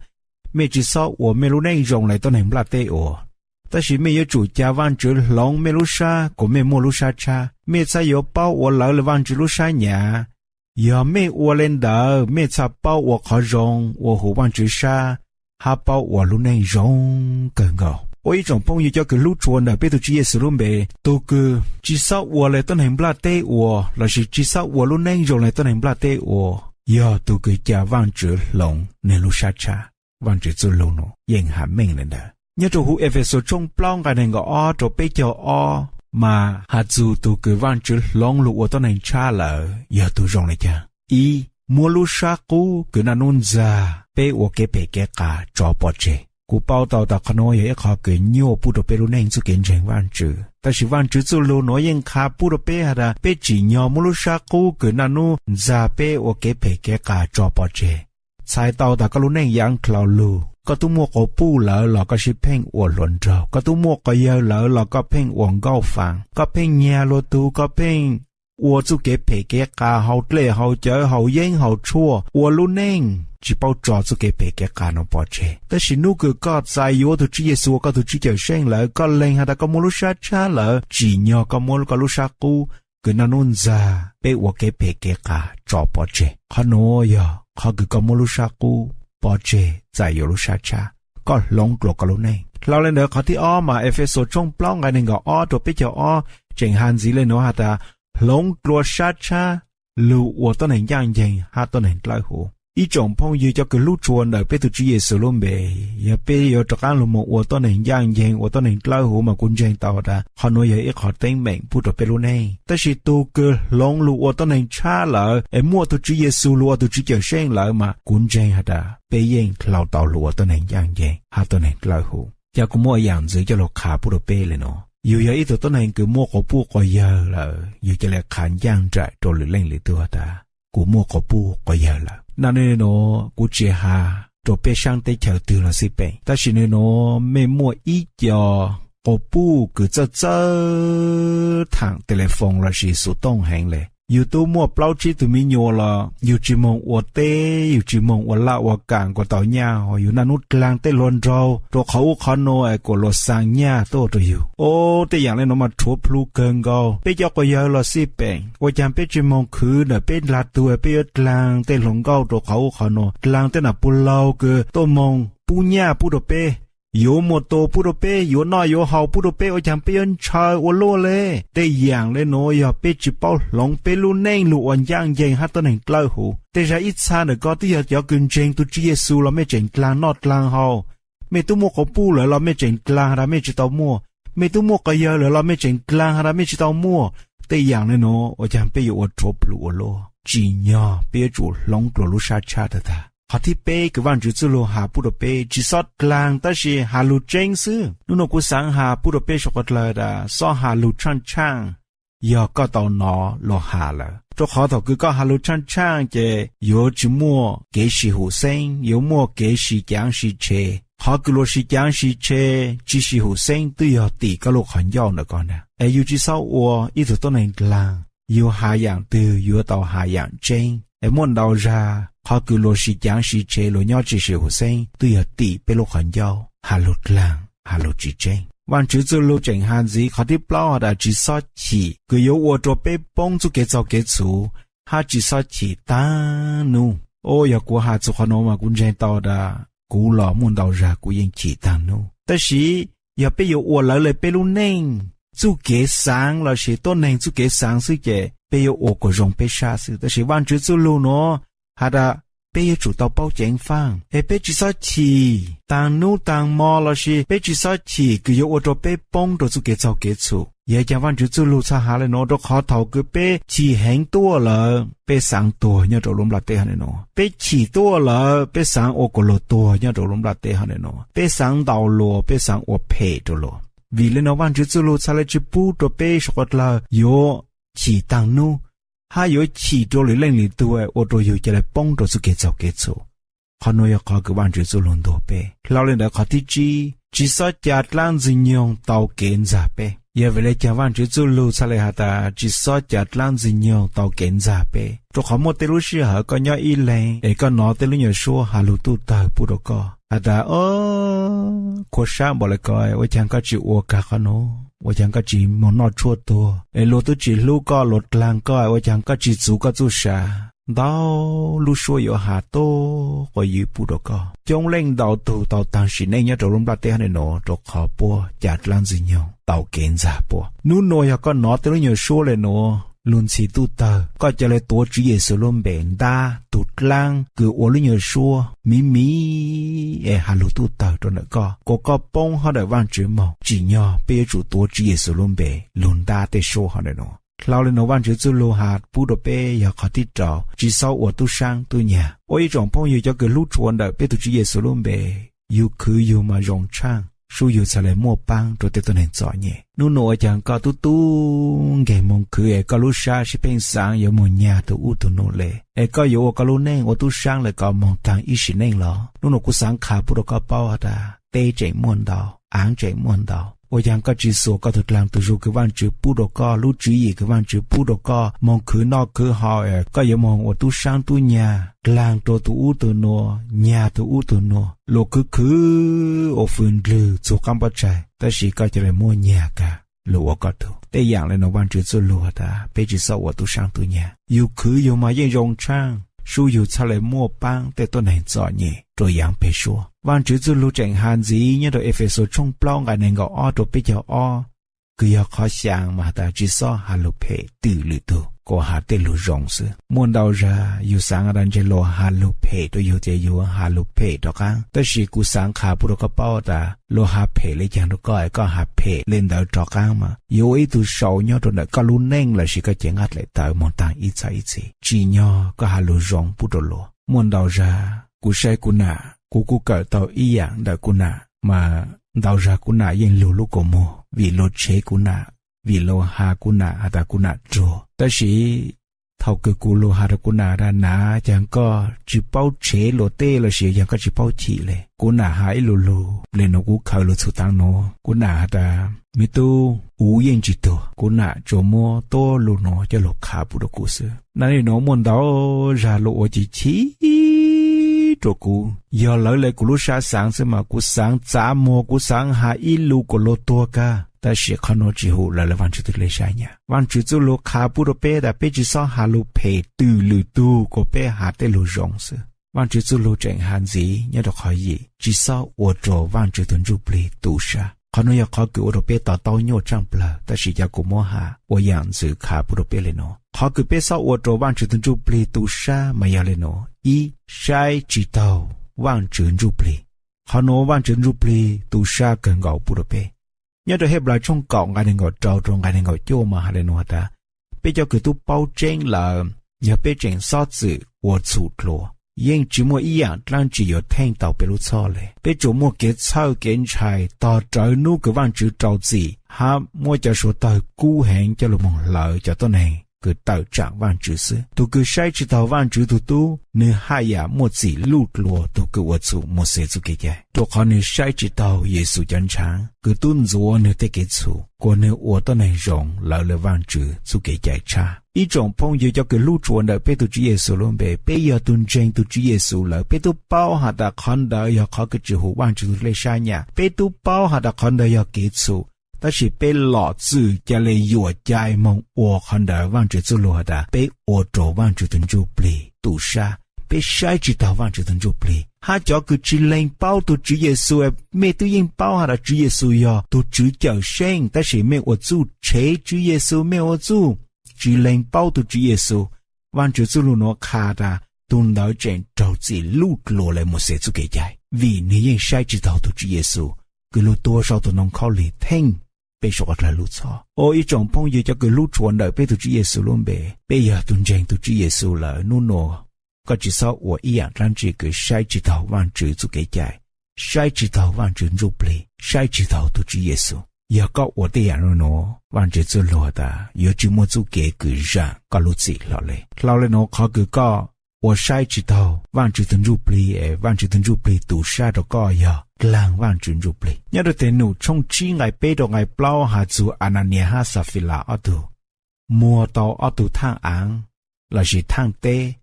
mej tsi xob ua mej lub neej zoo le tuab neeg nplaj teb ua, tab sis mej yuav tsum ca Vaajtswv hloov mej lub sab kuas mej muaj lub sab tshab, mej txhaj yuav paub ua lawv le Vaajtswv lub sab nyas. Yog mej ua le ntawd mej txhaj paub ua qhov zoo ua hum Vaajtswv sab, hab paub ua lub neej zoo kawg nkaus. Ua ib tsoom phooj ywg cov kws hlub tshua ntawm peb tug Tswv Yexus lub npe, tug kws tsi xob ua le tuab neeg nplaj teb ua lossis tsi xob ua lub neej zoo le tuab neeg nplaj teb ua yog tug kws ca Vaajtswv hloov nwg lub sab tshab. Vaajtswv txuj lug nuav yeej has meej le ntawd. Nyob rua huv Efexus tshooj plaub nqai neeg nkaum ob rua peb caug ob mas has txug tug kws Vaajtswv hloov lug ua tuab neeg tshab lawm yog tug zoo le caag. Ib, muab lub sab qub kws naj nub ntxag peb ua kev phem kev qas tso pov tseg. Kuv paub tau tas qhov nuav yog ib qhov kws nyuaj pub rua peb lub neej txuj kev ntseeg Vaajtswv, tab sis Vaajtswv txuj lug nuav yeej qha pub rua peb has tas peb tsim nyog muab lub sab qub kws naj nub ntxag peb ua kev phem kev qas tso pov tseg. Txhais tau tas koj lub neej yaav dlhau lug, koj tub muaj quas puj lawm los koj sib pheej ua hluas nraug, koj tub muaj quas yawg lawm los koj pheej ua nkauj faav, koj pheej nyag luag tug, koj pheej ua txuj kev phem kev qas hauv dlej hauv cawv hauv yeeb hauv tshuaj, ua lub neej tsi paub tso txuj kev phem kev qas nuav pov tseg. Tab sis nub kws koj txais yuav tug Tswv Yexus ua koj tug Tswv Cawmseej lawm, koj lees has tas koj muaj lub sab tshab lawm, tsim nyog koj muab koj lub sab qub kws naj nub ntxag peb ua kev phem kev qas tso pov tseg. Qhov nuav yog qhov kws koj muab lub sab qub pov tseg txais yuav lub sab tshab, koj hloov dlua koj lub neej. Dlhau le ntawd qhov thib ob mas Efexus tshooj plaub nqai neeg nkaum ob rua peb caug ob tseem has ntxiv le nuav has tas, hloov dlua sab tshab lug ua tuab neeg ncaaj nceeg hab tuab neeg dlawb huv. Ib tsoom phooj ywg cov kws hlub tshua ntawm peb tug Tswv Yexus lub npe, yog peb yuav rov qaab lug moog ua tuab neeg ncaaj nceeg ua tuab neeg dlawb huv mas kuv ntseeg tau tas qhov nuav yog ib qhov teeb meem pub rua peb lub neej. Tab sis tug kws hloov lug ua tuab neeg tshab lawm es muaj tug Tswv Yexus lug ua tug Tswv Cawmseej lawm mas kuv ntseeg has tas peb yeej dlhau tau lug ua tuab neeg ncaaj nceeg hab tuab neeg dlawb huv. Ca kuv muab yaam ntxwv coj lug qha pub rua peb le nuav. Yug yog ib tug tuab neeg kws muaj quas puj quas yawg lawm, yug ca le qha ncaaj nraim rua lwm leej lwm tug tas kuv muaj quas puj quas yawg lawm. Naj nub nuav kuv tsi has rua peb saab teb chaws twg los xij peem, tab sis nub nuav mej muaj ib co quas puj kws txawj txawj thaam telephone lossis xuv tooj heev le. Yug tub muaj plaub tsib tug miv nyuas los yug tsi moog ua teb, yug tsi moog ua laj ua kaam kuas tau nyaj, yug naj nub dlaag tej hluas nraug rua qhov ub qhov nuav es kuas luas xaa nyaj tuaj rua yug. Ob, tej yaam le nuav mas rhuav plhu kawg nkaus. Peb cov quas yawg los xij peem, ua caag peb tsi moog khwv ntawm peb dlaag tug, peb yuav dlaag tej hluas nkauj rua qhov ub qhov nuav, dlaag tej nam puj laug kws tuaj moog pub nyaj pub rua peb. Yuav muaj tua pub rua peb, yuav noj yuav haus pub rua peb, ua caag peb yuav ntshaw ua luaj le. Tej yaam le nuav yog peb tsi paub hloov peb lub neej lug ua ncaaj nceeg hab tuab neeg dlawb huv. Tej zag ib txha ntawm koj twb yog cov kws ntseeg tug Tswv Yexus los mej tseem dlaag noj dlaag haus. Mej tub muaj quas puj lawm los mej tseem dlaag has tas mej tsi tau muaj. Mej tub muaj quas yawg lawm los mej tseem dlaag has tas mej tsi tau muaj. Tej yaam le nuav ua caag peb yuav ua rhuav plhu ua luaj? Tsim nyog peb yuav tsum hloov dlua lub sab tshab tag tag. Qhov thib peb kws Vaajtswv txuj lug has pub rua peb, tsi xob dlaag tab sis has lug tseeb xwb. Nub nuav kuv xaav has pub rua peb sau qhov dlawg tas xob has lug tshaaj tshaaj yog koj tau nov luas has lawm. Rua qhov thaum kws koj has lug tshaaj tshaaj ces yuav tsi muaj kev sis hum xeeb, yuav muaj kev sis caav sis tshe. Qhov kws luas sis caav sis tshe, tsi sis hum xeeb twb yog tim koj lub qhov ncauj ntawm koj ntag. Es yug tsi xob ua ib tug tuab neeg dlaag, yug has yaam twg yuav tau has yaam tseeb. Es muaj ntau zag qhov kws luas sis caav sis tshe luas nyob tsi sis hum xeeb twb yog tim peb lub qhov ncauj, has lug dlaag has lug tsi tseeb. Vaajtswv txuj lug tseem has ntxiv qhov thib plaub has tas tsi xob chim, kws yuav ua rua peb poob txuj kev txaug kev txhuv, hab tsi xob chim taag nub. Ob, yog kuv has txug qhov nuav mas kuv ntseeg tau tas kuv los muaj ntau zag kuv yeej chim taag nub. Tab sis yog peb yuav ua lawv le peb lub neej, txuj kev xaav lossis tuab neeg txuj kev xaav xwb ces peb yuav ua kom zoo peb sab xwb. Tab sis Vaajtswv txuj lug nuav has tas peb yuav tsum tau paub ceev faaj es peb tsi xob chim taag nub taag mo lossis peb tsi xob chim kws yuav ua rua peb poob rua txuj kev txaug kev txhum. Yog caag Vaajtswv txuj lug txhaj has le nuav? Rua qhov thaus kws peb chim heev tuaj lawm peb xaav tuag nyob rua lub nplaj teb hov le nuav. Peb chim tuaj lawm peb xaav ua kom luag tuag nyob rua lub nplaj teb hov le nuav. Peb xaav ntaus luag, peb xaav ua phem rua luag. Vim le nuav Vaajtswv txuj lug txhaj le tsi pub rua peb suav dlawg yuav chim taag nub hab yuav chim rua lwm leej lwm tug ua rua yug ca le poob rua txuj kev txaug kev txhum. Qhov nuav yog qhov kws Vaajtswv txuj lug ntuas peb. Dlhau le ntawd qhov thib tsib, tsi xob ca dlaab ntxwg nyoog tau kev ntxag peb. Yog vim le caag Vaajtswv txuj lug txhaj le has tas tsi xob ca dlaab ntxwg nyoog tau kev ntxag peb? Rua qhov muaj tej lub sij hawm koj nyob ib leeg es koj nov tej lub nyuas suab has lug tuj tawg pub rua koj has tas, o, khuam sab npaum le ko, ua caag koj tsi ua kag qhov nuav? Ua caag koj tsi moog noj tshuaj tuag? Es luag tub tsi hlub koj, luag dlaag koj, ua caag koj tsi txuv koj txuj sa? Ntau lub suab yuav has tuaj quas ywm pub rua koj. Coob leej ntau tug tau taag sim neej nyob rua lub nplaj teb hov le nuav rua qhov puab ca dlaab ntxwg nyoog tau kev ntxag puab. Nub nuav yog koj nov tej lub nyuas suab le nuav lug ntxhi tuj tawg, koj ca le tuav Tswv Yexus lub npe ntab tug dlaab kws ua lub nyuas suab miv miv es has lug tuj tawg rua ntawm koj, kuas koj poob hab ntawm Vaajtswv moog. Tsim nyog peb yuav tsum tuav Tswv Yexus lub npe lug ntab tej suab hov le nuav. Dlhau le nuav Vaajtswv txuj lug has pub rua peb yog qhov thib rau, tsi xob ua tub saab tub nyag. Ua ib tsoom phooj ywg cov kws hlub tshua ntawm peb tug Tswv Yexus lub npe, yug khwv yug mas zoo tshaaj, sub yug txhaj le muaj paab rua tej tuab neeg txom nyem. Nub nuav ua caag koj tub tub nkeeg moog khwv es koj lub sab sib pheej xaav yuav moog nyag tug ub tug nuav le, es koj yuav ua koj lub neej ua tub saab le ko moog taag ib sim neej los? Nub nuav kuv xaav qha pub rua koj paub has tas teb tseem muaj ntau, aav tseem muaj ntau. Ua caag koj tsi xuas koj tug dlaag tug zug kws Vaajtswv pub rua koj, lub tswv yim kws Vaajtswv pub rua koj moog khwv noj khwv haus, koj yuav moog ua tub saab tub nyag dlaag rua tug ub tug nuav, nyag tug ub tug nuav. Luas khwv khwv ua fwj ndlwg txug qaab pob tsaig, tab sis koj ca le muab nyag kag lug ua koj tug. Tej yaam le nuav Vaajtswv txuj lug has tas peb tsi xob ua tub saab tub nyag. Yug khwv yug mas yeej zoo tshaaj, sub yug txhaj le muaj paab tej tuab neeg txom nyem rua yaav peg suab. Vaajtswv txuj lug tseem has ntxiv nyob rua Efexus tshooj plaub nqai neeg nkaum ob rua peb caug ob, kws yog qhov xyaa mas has tas tsi xob has lug phem twm lwm tug, kuas has tej lug zoo xwb. Muaj ntau zag yug xaav tas ntshe luas has lug phem rua yug ces yug has lug phem rov qaab, tab sis kuv xaav qha pub rua koj paub tas luas has phem le caag rua koj es koj has phem le ntawd rov qaab mas yuav ua ib tug sau nyob rua ntawm koj lub neej lossis koj cev nqaj dlaim tawv moog taag ib txhais ib txhis. Tsim nyog koj has lug zoo pub rua luas. Muaj ntau zag kuv saib kuv nam, kuv kuj kawm tau ib yaam ntawm kuv nam, mas ntau zag kuv nam yeej lug lub kua muag vim luas tshev kuv nam, vim luas has kuv nam has tas kuv nam ruag. Tab sis thaus kws kuv lug has rua kuv nam tas, nam, caag koj tsi paub tshev luas tej lossis caag koj tsi paub chim le? Kuv nam has ib lu lug le nuav, kuv khaws lug txhum taav nuav, kuv nam has tas, me tub, kuv yeej tsi tuag. Kuv nam tsuas muab tuab lug nuav coj lug qha pub rua kuv xwb. Nam, le nuav muaj ntau zag luas ua chim chim rua kuv. Yog lawv le kuv lub sab xaav xwb mas kuv xaav txav muag, kuv xaav has ib lu kuas luas tuag kag, tab sis qhov nuav tsi hum lawv le Vaajtswv tug dlej sab nyam. Vaajtswv txuj lug qha pub rua peb tas peb tsi xob has lug phem twm lwm tug, kuas peb has tej lug zoo xwb. Vaajtswv txuj lug tseem has ntxiv nyob rua qhov yim, tsi xob ua rua Vaajtswv tug Ntsujplig tu sab. Qhov nuav yog qhov kws ua rua peb to taub nyuaj tshaaj plawg, tab sis cov kuv muab has ua yaam ntxwv qha pub rua peb le nuav. Qhov kws peb xob ua rua Vaajtswv tug Ntsujplig tu sab mas yog le nuav: ib, saib tsi taug Vaajtswv Ntsujplig. Qhov nuav Vaajtswv Ntsujplig tu sab kawg nkaus pub rua peb. Nyob rua Henplais tshooj kaum nqai neeg nkaum rau rua nqai neeg nkaum cuaj mas has le nuav has tas, peb cov kws tub paub tseeb lawm, yog peb tseem xob txwm ua txhum dlua, yeej tsi muaj ib yaam dlaab tsi yuav theej tau peb lub txhoj le. Peb tsuas muaj kev txhawj kev ntshai tog rawv nub kws Vaajtswv rau txim hab muab cov suav tawg kub heev coj lug moog hlawv cov tuab neeg kws tawm tsaam Vaajtswv xwb. Tug kws saib tsi taug Vaajtswv tug tub, nwg haj yam muaj txim luj dlua tug kws ua txhum Mauxes txuj kev cai, rua qhov nwg saib tsi taug Yexus cov ntshaav kws tub ntxuav nwg tej kev txhum, kuas nwg ua tuab neeg zoo lawv le Vaajtswv txuj kev cai tshab. Ib tsoom phooj ywg cov kws hlub tshua ntawm peb tug Tswv Yexus lub npe, peb yog tug ntseeg tug Tswv Yexus lawm, peb tub paub has tas qhov ntawd yog qhov kws tsi hum Vaajtswv tug dlej sab nyam, peb tub paub has tas qhov ntawd yog kev txhum, tab sis peb lom txwm ca le yuam cai moog ua qhov ntawd. Vaajtswv txuj lug has tas peb ua rua Vaajtswv tug Ntsujplig tu sab, peb saib tsis taug Vajtswv tus Ntsujplig. Hab cov kws tsis lees paub tug Tswv Yexus, mej twb yeej paub has tas Tswv Yexus yog tug Tswv Cawmseej, tab sis mej ua txuj tshev Tswv Yexus, mej ua txuj tsis lees paub tug Tswv Yexus. Vajtswv txuj lug nuav qha tas tug ntawd tseem raug txim luj dlua le Mauxes txuj kev cai, vim nwg yeej saib tsis taug tug Tswv Yexus kws lug tuag sau tug ntoo khaub lig theej peb suav dlawg lub txhoj. Au ib tsoom phooj ywg, cov kws hlub tshua ntawm peb tug Tswv Yexus lub npe, peb yog tug ntseeg tug Tswv Yexus lawm, nub nua koj tsis xob ua ib yaam dlaab tsi kws saib tsis taug Vajtswv txuj kev cai, saib tsis taug Vajtswv Ntsujplig, saib tsis taug tug Tswv Yexus. Yog koj ua tej yaam nuav, Vajtswv txuj lug tas yuav tsis muaj txuj kev kws zaam koj lub txim hlo le. Dlhau le nuav, qhov kws koj ua saib tsis taug Vajtswv tug Ntsujplig es Vajtswv tug Ntsujplig tu sab rua koj yog dlaag Vajtswv Ntsujplig. Nyob rua Tes Num tshooj tsib nqai peb rua nqai plaub has txug Ananias hab Xafilas ob tug muag tau ob tug thaaj aav lossis thaaj teb,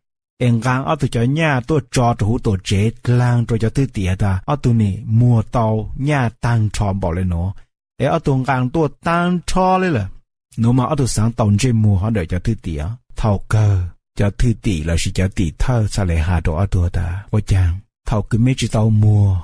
es nqaa ob tug cov nyaj tuaj tso rua huv tuam tsev dlaag rua cov thwj tim tas ob tug nim muag tau nyaj taag nrho npaum le nuav, es ob tug nqaa tuaj taag nrho le lawm. Nuav mas ob tug xaav tau ntsej muag hov ntawm cov thwj tim. Thaum kawg cov thwj tim lossis cov tim thawj txhaj le has rua ob tug tas, ua caag thaum kws meb tsis tau muag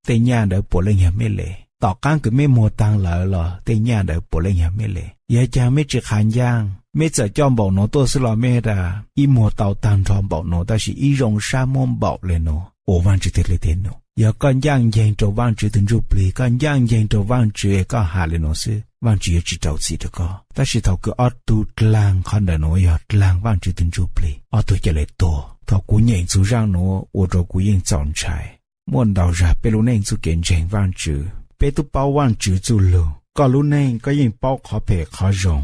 tej nyaj ntawd puav leej yog meb le. Tom qaab kws meb muag taag lawm los tej nyaj ntawd puav leej yog meb le. Yog caag meb tsis qha ncaaj, meb txawm coj npaum nuav tuaj xwb los meb tas ib muag tau taag nrho npaum nuav tab sis ib zoo sab muab npaum le nuav ua Vajtswv tug dlej teg num. Yog koj ncaaj nceeg rua Vajtswv tug Ntsujplig, koj ncaaj nceeg rua Vajtswv es koj has le nuav xwb, Vajtswv yuav tsis rau txim rua koj. Tab sis thaum kws ob tug dlaag qhov ntawm nuav yog dlaag Vajtswv tug Ntsujplig, ob tug ca le tuag. Thaum kuv nyeem txug zaaj nuav ua rua kuv yeej txaus ntshai. Muaj ntau zag peb lub neej txuj kev ntseeg Vajtswv, peb tub paub Vajtswv txuj lug. Koj lub neej koj yeej paub qhov phem qhov zoo,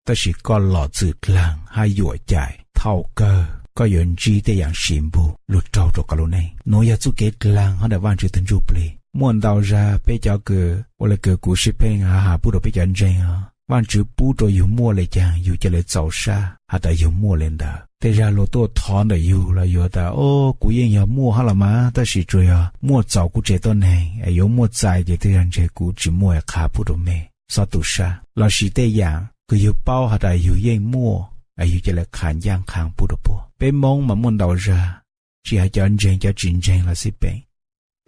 tab sis koj lom txwm dlaag hab yuam cai, thaum kawg koj yuav ntsib tej yaam sim npug lug raug rua koj lub neej. Nuav yog txuj kev dlaag hov ntawm Vajtswv tug Ntsujplig. Muaj ntau zag peb cov kws ua le kws kuv sib pheej has has pub rua peb cov ntseeg os, Vajtswv pub rua yug muaj le caag yug ca le txaus sab has tas yug muaj le ntawd. Tej zag luag tuaj thov ntawm yug los yug tas, o, kuv yeej yog muaj hab los mas, tab sis tsuas yog muaj txaus kuv tsev tuab neeg, es yuav muaj txais ces tej zag ntshe kuv tsis muaj es qha pub rua mej, xob tu sab. Lossis tej yaam kws yug paub has tas yug yeej muaj, es yug ca le qha ncaaj qha pub rua puab. Peb Moob mas muaj ntau zag, tsis has cov ntseeg cov tsis ntseeg los xij peem,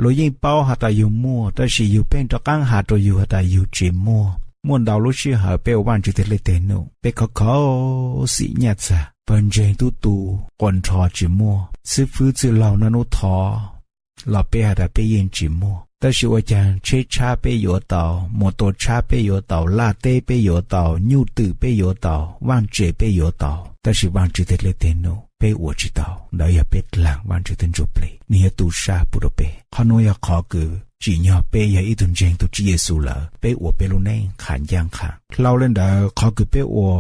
luag yeej paub has tas yug muaj, tab sis yug pheej rov qaab has rua yug has tas yug tsis muaj. Muaj ntau lub sij hawm peb ua Vajtswv tug dlej teg num, peb khov khov xim nyaj txag, pawg ntseeg tub tu quas nrho tsis muaj, xwb fwb txwj laug noj nub thov los peb has tas peb yeej tsis muaj. Tab sis ua caag tsheb tshab peb yuav tau, muas tua tshab peb yuav tau, laj teb peb yuav tau, nyuj twm peb yuav tau, vaaj tse peb yuav tau, tab sis Vajtswv tug dlej teg num peb ua tsis tau. Ntawd yog peb dlaag Vajtswv tug Ntsujplig, nwg yuav tu sab pub rua peb. Qhov nuav yog qhov kws tsim nyog peb yog ib tug ntseeg tug Tswv Yexus lawm, peb ua peb lub neej qha ncaaj qha. Dlhau le ntawd, qhov kws peb ua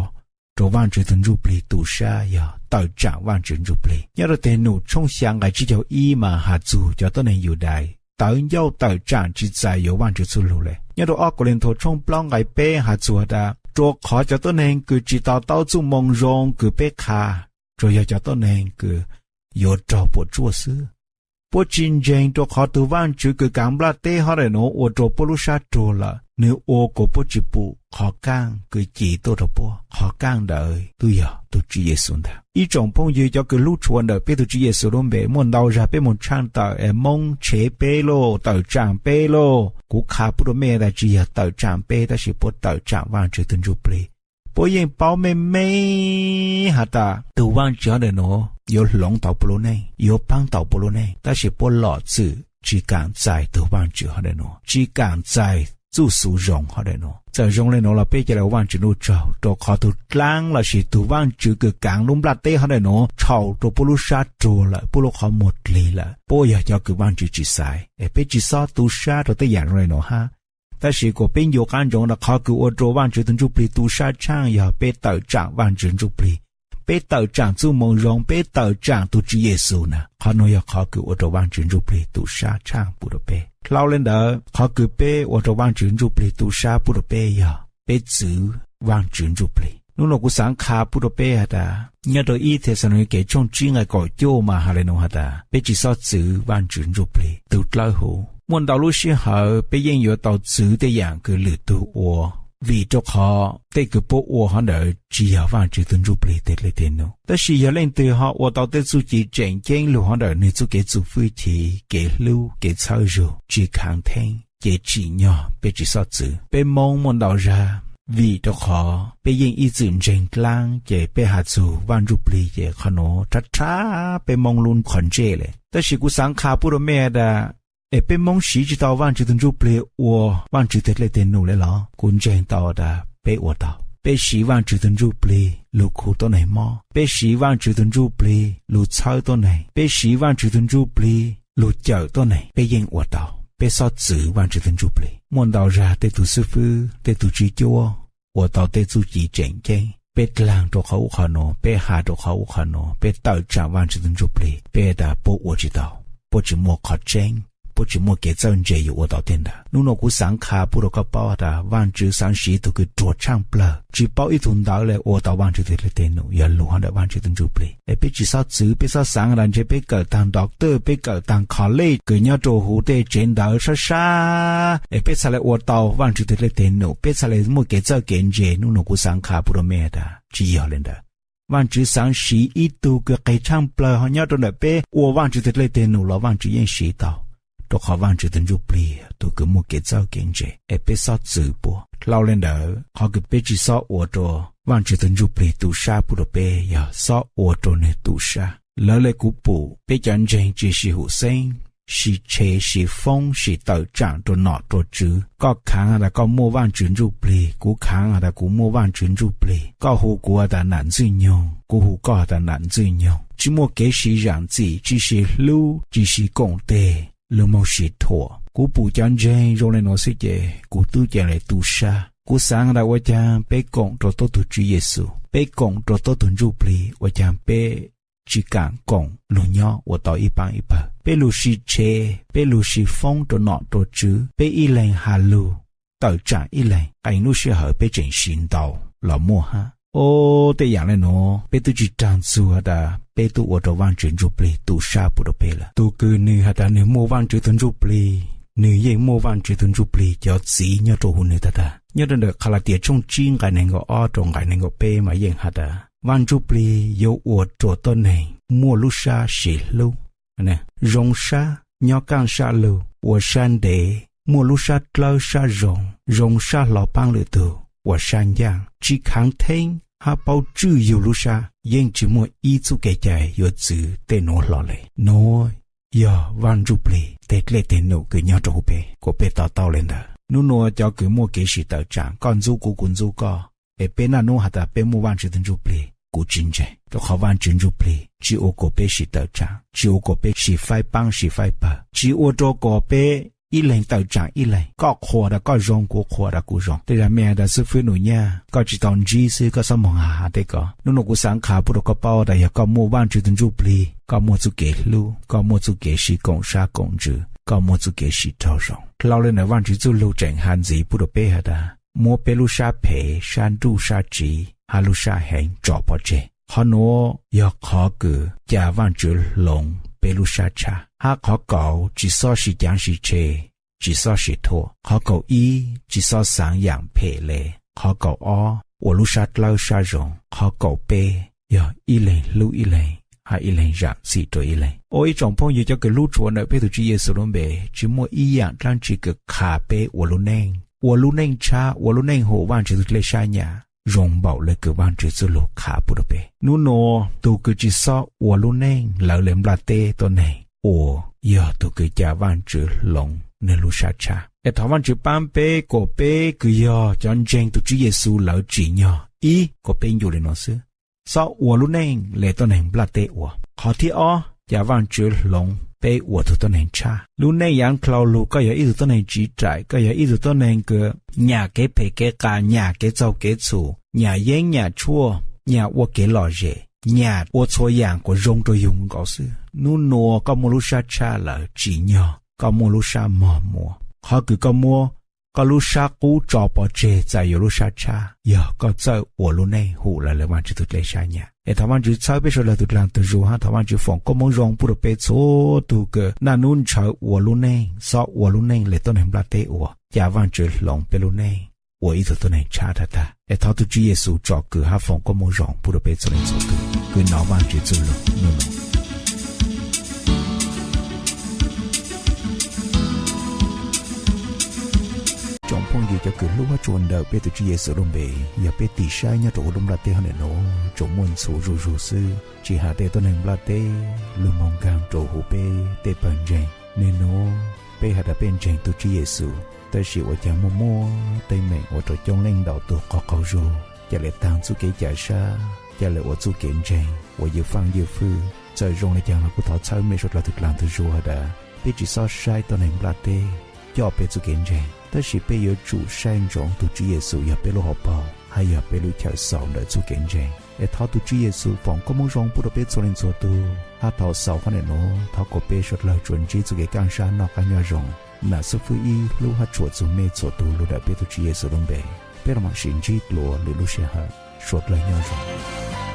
rua Vajtswv tug Ntsujplig tu sab yog tawm tsaam Vajtswv Ntsujplig. Nyob rua Tes Num tshooj xya nqai tsib caug ib mas has txug cov tuab neeg Yudais tawv ncauj tawm tsaam tsis txais yuav Vajtswv txuj lug le. Nyob rua ob Kauleethaus tshooj plaub nqai peb has txug tas, rua qhov cov tuab neeg kws tsis to taub txuj moo zoo kws peb qha, tsuas yog cov tuab neeg kws yuav raug puam tsuaj xwb. Puab tsis ntseeg rua qhov tug Vaajtswv kws kaav nplaj teb hov ntawm nuav ua rua puab lub sab ruag lawm, nwg ua kuas puab tsis pum qhov kaaj kws ci tuaj rua puab. Qhov kaaj ntawd tub yog tug Tswv Yexus ntag. Ib tsoom phooj ywg, cov kws hlub tshua ntawm peb tug Tswv Yexus lub npe, muaj ntau zag peb moog tshaaj tawm es Moob tshev peb lauj, tawm tsaam peb lauj. Kuv qha pub rua mej tas tsis yog tawm tsaam peb, tab sis puab tawm tsaam Vaajtswv tug Ntsujplig. Puab yeej paub meej meej has tas tug Vaajtswv hov ntawm nuav yuav hloov tau puab lub neej, yuav paab tau puab lub neej, tab sis puab lom txwm tsis kaam txais tug Vaajtswv hov ntawm nuav, tsis kaam txais txuj xuv zoo hov ntawm nuav. Txawm zoo le nuav los peb ca le ua Vaajtswv nuj tsaug, rua qhov tug dlaab lossis tug Vaajtswv kws kaav lub nplaj teb hov ntawm nuav tshau rua puab lub sab ruag lawm, puab lub qhov muag dlig lawm. Puab yog cov kws Vaajtswv tsis xaiv, es peb tsis xob tu sab rua tej yaam zoo le nuav hab. Tab sis kuas peb ncu qaab ntsoov tas qhov kws ua rua Vaajtswv tug Ntsujplig tu sab tshaaj yog peb tawm tsaam Vaajtswv Ntsujplig, peb tawm tsaam txuj moo zoo, peb tawm tsaam tug Tswv Yexus na. Qhov nuav yog qhov kws ua rua Vaajtswv Ntsujplig tu sab tshaaj pub rua peb. Dlhau le ntawd, qhov kws peb ua rua Vaajtswv Ntsujplig tu sab pub rua peb yog peb txwv Vaajtswv Ntsujplig. Nub nuav kuv xaav qha pub rua peb has tas, nyob rua ib Thexalaunikes tshooj tsib nqai kaum cuaj mas has le nuav has tas peb tsis xob txwv Vaajtswv Ntsujplig tug dlawb huv. Muaj ntau lub sij hawm peb yeej yuav tau txwv tej yaam kws lwm tug ua, vim rau qhov tej kws puab ua hov ntawd tsis yog Vaajtswv tug Ntsujplig tej dlej tej num. Tab sis yog leej twg ho ua tau tej txuj ci tseem ceeb lug hov ntawm nwg txuj kev txum fwj chim, kev hlub, kev txhawb zug, tsis khaav theeb, ces tsim nyog peb tsis xob txwv. Peb Moob muaj ntau zag, vim rau qhov peb yeej ib txwm ntseeg dlaab ces peb has txug Vaaj Ntsujplig ces qhov nuav rhab rhab peb Moob lub qhov ntsej le. Tab sis kuv xaav qha pub rau mej has tas, es peb Moob siv tsis tau Vaajtswv tug Ntsujplig ua Vaajtswv tej dlej tej num le los? Kuv ntseeg tau tas peb ua tau. Peb siv Vaajtswv tug Ntsujplig lug khu tuab neeg mob, peb siv Vaajtswv tug Ntsujplig lug txhawb tuab neeg, peb siv Vaajtswv tug Ntsujplig lug cawm tuab neeg, peb yeej ua tau. Peb xob txwv Vaajtswv tug Ntsujplig. Muaj ntau zag tej tug xwb fwb, tej tug tswv cuab ua tau tej txuj ci tseem ceeb, peb dlaag rau qhov ub qhov nuav, peb has rau qhov ub qhov nuav, peb tawm tsaam Vaajtswv tug Ntsujplig, peb tas puab ua tsis tau, puab tsis muaj qhov tseeb, puab tsis muaj kev txawj ntse yuav ua tau tej ntawd. Nub nua kuv xaav qha pub rau koj paub tas Vaajtswv xaav siv tug kws ruam tshaaj plawg, tsis paub ib tug ntawv le ua tau Vaajtswv tej dlej tej num, yog lug hov ntawm Vaajtswv tug Ntsujplig. Es peb tsis xob txwv, peb xob xaav tas ntshe peb kawm taag doctor, peb kawm taag college kws nyob rau huv tej tsev ntawv sab sab es peb txhaj le ua tau Vaajtswv tej dlej tej num, peb txhaj le muaj kev txawj kev ntse. Nub nua kuv xaav qha pub rau mej tas tsis yog le ntawd. Vaajtswv xaav siv ib tug kws qeg tshaaj plawg ho nyob rau ntawm peb ua Vaajtswv tej dlej tej num los Vaajtswv yeej siv tau, rau qhov Vaajtswv tug Ntsujplig tug kws muaj kev txawj kev ntse, es peb xob txwv puab. Dlhau le ntawd, qhov kws peb tsis xob ua rau Vaajtswv tug Ntsujplig tu sab pub rau peb, yog xob ua rau nwg tu sab. Lawv le kuv pum peb cov ntseeg tsis sib hum xeeb, sib tshev sib foob sib tawm tsaam rua nom rua tswv. Koj khaav has tas koj muaj Vaajtswv Ntsujplig, kuv khaav has tas kuv muaj Vaajtswv Ntsujplig. Koj hu kuv has tas nam ntxwg nyoog, kuv hu koj has tas nam ntxwg nyoog. Tsis muaj kev sib zaam txim, tsis sib hlub, tsis sib koom teg, lug moog sib thuam. Kuv pum cov ntseeg zoo le nuav xwb ces kuv tub cia le tu sab. Kuv xaav tas ua caag peb koom rua tuab tug Tswv Yexus, peb koom rua tuab tug Ntsujplig, ua caag peb tsis kaam koom lug nyob ua tau ib paab ib pawg. Peb lug sib tshev, peb lug sib foob rua nom rua tswv, peb ib leeg has lug tawm tsaam ib leeg, qee lub sij hawm peb tseem sib ntaus los muaj hab. Ob tej yaam le nuav peb twb tsis raag txug has tas peb tub ua rua Vaajtswv Ntsujplig tu sab pub rua peb lawm. Tug kws nwg has tas nwg muaj Vaajtswv tug Ntsujplig, nwg yeej muaj Vaajtswv tug Ntsujplig cov txiv nyob rua huv nwg tag tag. Nyob rua ntawm Kalatias tshooj tsib nqai neeg nkaum ob rua nqai neeg nkaum peb mas yeej has tas Vaaj Ntsujplig yuav ua rua tuab neeg muaj lub sab sib hlub, zoo sab, nyob kaaj sab lug, ua sab ntev, muaj lub sab dlawb sab zoo, zoo sab hlo paab lwm tug, ua sab ncaaj, tsis khaav theeb hab paub tswj yug lub sab, yeej tsis muaj ib txuj kev cai yuav txwv tej nuav hlo le. Nuav yog Vaaj Ntsujplig tej dlej tej num kws nyob rua huv peb, kuas peb to taub le ntawd. Nub nua cov kws muaj kev sib tawm tsaam, koj ntxub kuv kuv ntxub koj, es peb naj nub has tas peb muaj Vaajtswv tug Ntsujplig, kuv tsis ntseeg. Rua qhov Vaajtswv Ntsujplig tsis ua kuas peb sib tawm tsaam, tsis ua kuas peb sib faib paab sib faib pawg, tsis ua rua kuas peb ib leeg tawm tsaam ib leeg, koj qhuas tas koj zoo, kuv qhuas tas kuv zoo. Tej zag mej has tas xib fwb Nus Nyaj, koj tsis tau ntsib xwb, koj xob moog has has tej ko. Nub nua kuv xaav qha pub rua koj paub tas yog koj muaj Vaajtswv tug Ntsujplig, koj muaj txuj kev hlub, koj muaj txuj kev sib koom sab koom ntsws, koj muaj txuj kev sib raug zoo. Dlhau le ntawd Vaajtswv txuj lug tseem has ntxiv pub rua peb has tas muab peb lub sab phem, sab nruj sab tsiv hab lub sab heev tso pov tseg. Qhov nuav yog qhov kws ca Vaajtswv hloov peb lub sab tshaj. Hab qhov kaum, tsis xob sib caav sib tshev, tsis xob sib thuam. Qhov kaum ib, tsis xob xaav yaam phem le. Qhov kaum ob, ua lub sab dlawb sab zoo. Qhov kaum peb, yog ib leeg hlub ib leeg hab ib leeg zaam txim rua ib leeg. Ua ib tsoom phooj ywg cov kws hlub tshua ntawm peb tug Tswv Yexus lub npe, tsis muaj ib yaam dlaab tsi kws qha peb ua lub neej, ua lub neej tshab, ua lub neej hum Vaajtswv tug dlej sab nyam zoo npaum le kws Vaajtswv txuj lug qha pub rua peb. Nub nua tug kws tsis xob ua lub neej lawv le nplaj teb tuab neeg, uas yog tug kws ca Vaajtswv hloov nwg lub sab tshaj. Es thov Vaajtswv paab peb kuas peb kws yog cov ntseeg tug Tswv Yexus lawv tsim nyog ib kuas peb ncu le nuav xwb, xob ua lub neej le tuab neeg nplaj teb ua. Qhov thib ob, ca Vaajtswv hloov peb ua tug tuab neeg tshaj. Lub neej yaav dlhau lug, koj yog ib tug tuab neeg tsiv raim, koj yog ib tug tuab neeg kws nyam kev phem kev qas, nyam kev txaug kev txhum, nyam yeeb nyam tshuaj, nyam ua kev lom zem, nyam ua txhua yaam kuas zoo rua yug nkaus xwb. Nub nua koj muaj lub sab tshaj lawm, tsim nyog koj muaj lub sab mog muag. Qhov kws koj muab koj lub sab qub tso pov tseg txais yuav lub sab tshaj, yog koj txawj ua lub neej hum lawv le Vaajtswv tug dlej sab nyam. Es thov Vaajtswv txhawb peb suav dlawg tug dlaag tug zug, hab thov Vaajtswv foom koob hmoov zoo pub rua peb txhua tug kws naj nub ntshaw ua lub neej, xob ua lub neej le tuab neeg nplaj teb ua, ca Vaajtswv hloov peb lub neej ua ib tug tuab neeg tshab tag tag. Es thov tus Tswv Yexus tsom kwm hab foom koob hmoov zoo pub rau peb txhua leej txhua tug. Kws nov Vaajtswv txuj lug nuav. Tsoom phooj ywg cov kws hlub hab tshua ntawm peb tus Tswv Yexus lub npe, yog peb tig saib nyob rau huv lub nplaj teb hov nim nuav tsuas muaj ntxhuv zuj zug xwb, tsis has tej tuab neeg nplaj teb lug moog nkaag rua huv peb tej pawg ntseeg. Nwg nuav peb has tas peb ntseeg tug Tswv Yexus, tab sis ua caag muaj muaj teeb meem ua rua coob leej ntau tug qaug qaug zug, ca le taag txuj kev ca sab, ca le ua txuj kev ntseeg ua ywj faaj ywj fwj. Txawm zoo le caag los kuv thov txhawb mej suav dlawg tug dlaag tug zug has tas peb tsis xob saib tuab neeg nplaj teb coj peb txuj kev ntseeg, tab sis peb yuav tsum saib ntsoov tug Tswv Yexus yog peb lub hauv paug hab yog peb lub chaw xaus ntawm txuj kev ntseeg. Es thov tug Tswv Yexus foom koob hmoov zoo pub rau peb txhua leej txhua tug, hab thaus xaus hov nim nuav thov kuas peb suav dlawg tsuas ntsib txuj kev kaaj sab noj qaab nyob zoo. Nam xib fwb ib hlub hab tshua txug mej txhua tug lug ntawm peb tug Tswv Yexus lub npe. Peb lug maam sib ntsib dlua lwm lub sij hawm. Suav dlawg nyob zoo.